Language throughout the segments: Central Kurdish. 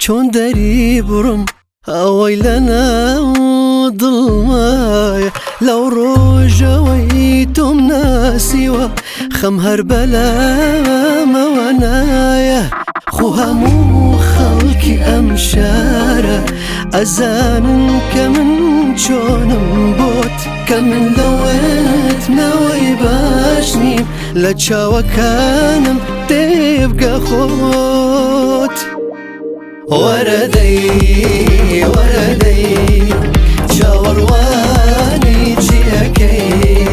چۆن دەری بڕم ئەوەی لە ناو دڵمایە لەو ڕۆژەوەی تۆم ناسیوە خەم هەر بەلامەوە نایە خۆ هەموو خەڵکی ئەم شارە ئەزانن کە من چۆنم بۆت کە من لەوەت نەوەی باش نیم لە چاوەکانم تێبگە خۆت. وەرە دەی وەرە دەی چاوەڕوانی چی ئەکەی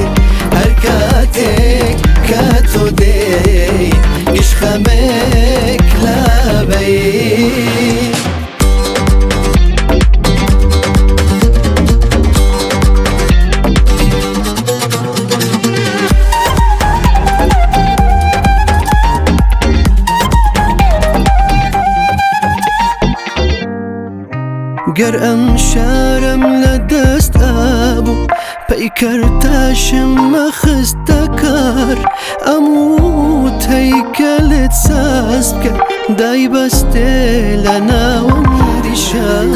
هەر کاتێک کە تۆ دێی گشت خەمێک لابەی. گەر ئەم شارم لە دەست ئابوو پەیکەر تاشم مەخستە کار ئەم و تەیکەلت ساز بکە دایبەستێ لە ناوەندی شار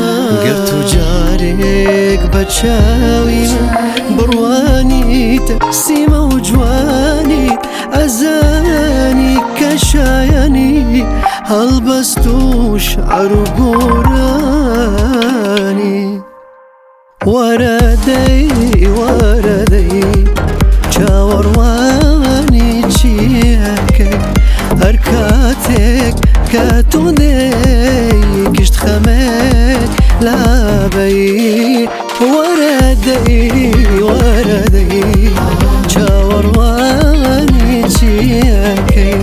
گەر تو جارێک بە چاوی من بڕوانیتە سیمە و جوانیت ئەزانی کە شایانی هەڵبەست و شعر و گۆرانی. وەرە دەی وەرە دەی چاوەڕوانی چی ئەکەی هەر کاتێک کە تۆ دێی گشت خەمێک لابەی. وەرە دەی وەرە دەی چاوەڕوانی چی ئەکەی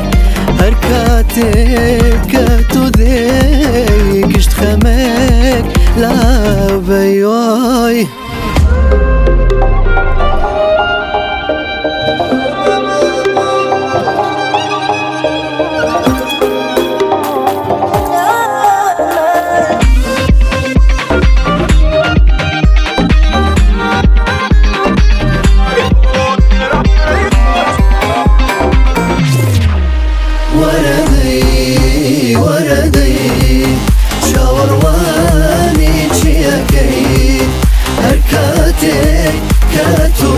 هەر کاتێک کە تۆ دێی گشت خەمێک لابەی وای. وەرە دەی وەرە دەی چاوەڕوانی چی ئەکەی هەر کاتێک کە تۆ